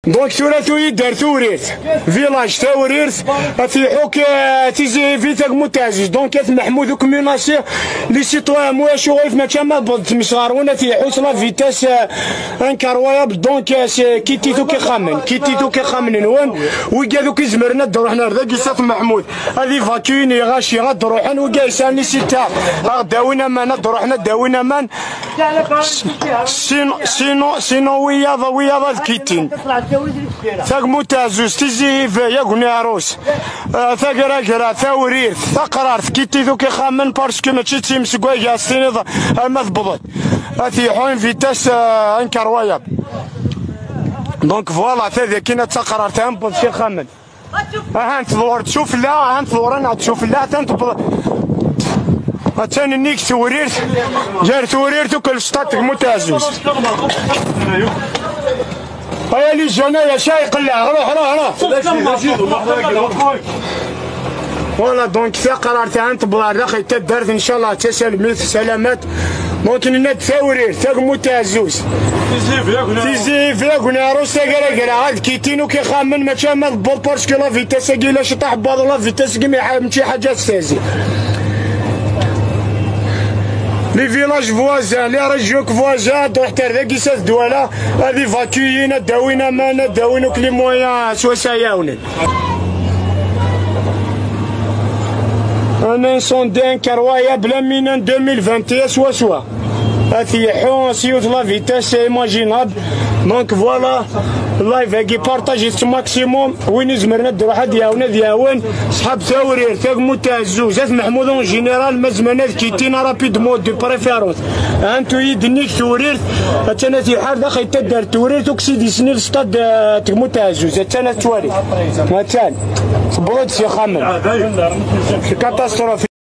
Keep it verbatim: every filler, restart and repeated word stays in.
Donc tura tuyi-d ar Tewrirt, village Tewrirt, ad t-iḥuk, eh, Tizi Hibel, Tagemmunt Ɛziz. Donc at Meḥmud ukk menacé, les citoyens, mu acu ɣif mačči ama tmesɣarwen, ad t-iḥus la vitesse, eh, incroyable. Donc, eh, c'est quitter-t akk ixxamen, quitter-t akk ixxamen-nwen. Wigad akk izemren ad d-ruḥen ar dagi s at Meḥmud, ad évacuer-n iɣaci, ad d-ruḥen. Wigad yesɛan les citeurs, ad d-awin aman, ad d-ruḥen ad d-awin aman. Sinon, sinon, sinon, wiyaḍ, wiyaḍ ad kittin. Tagemmunt Ɛziz, Tizi Hibel, Agni Arus, eh, Tagragra, Tewrirt, Taqrart, kittit akk ixxamen, parce que mačči d times seg wayga, ad s-tiniḍ arma tewweḍ-d. Ad t-iḥu une vitesse, eh, incroyable. Donc voilà, ta d akin ad Taqrart, ad newweḍ s ixxamen. Ahan tḍewr-d sufella, ahan tḍewr-aneɣ-d sufella, atan tewweḍ. Attan nnig Tewrirt, gar Tewrirt u Kelstaṭ, Tagemmunt Ɛziz. Aya les jeunes, aya ca iqelleɛ, ruḥ, ruḥ, ruḥ. Voilà, donc Taqrart ahan tewweḍ ar daxel taddart, incallah, d taselmit, salamat. Donc nenna-d Tewrirt, Tagemmunt Ɛziz. Tizi Hibel, Agni Arus, Tagragra, ad kittin akk ixxamen, mačči ama tewweḍ, parce que la vitesse-agi la ciṭaḥ n waḍu, la vitesse-agi mačči ḥaǧa ad testehzi. Les villages voisins, les régions voisines, ad ruḥent ar dagi s at Dwala, ad évacuer-in, ad d-awin aman, ad d-awin akk les moyens s wacu ad ɛawnen. Un incendie incroyable, am win n deux mille vingt et un swaswa. Ad t-iḥu s yiwet la vitesse imaginable. Donc voilà, live-agi partage-it maximum. Win izemren ad d-iruḥ ad d-iɛawen, ad iɛawen. Ṣḥab Tewrirt, Tagemmunt Ɛziz, at Meḥmud en général, ma zemren ad kittin rapidement de préférence. Antu yid-nnig Tewrirt, attan ad iḥar daxel taddart Tewrirt, uksid yesnil stade, eh, Tagemmunt Ɛziz, attan ad twali. Attan. Tewweḍ-d s ixxamen. Catastrophe.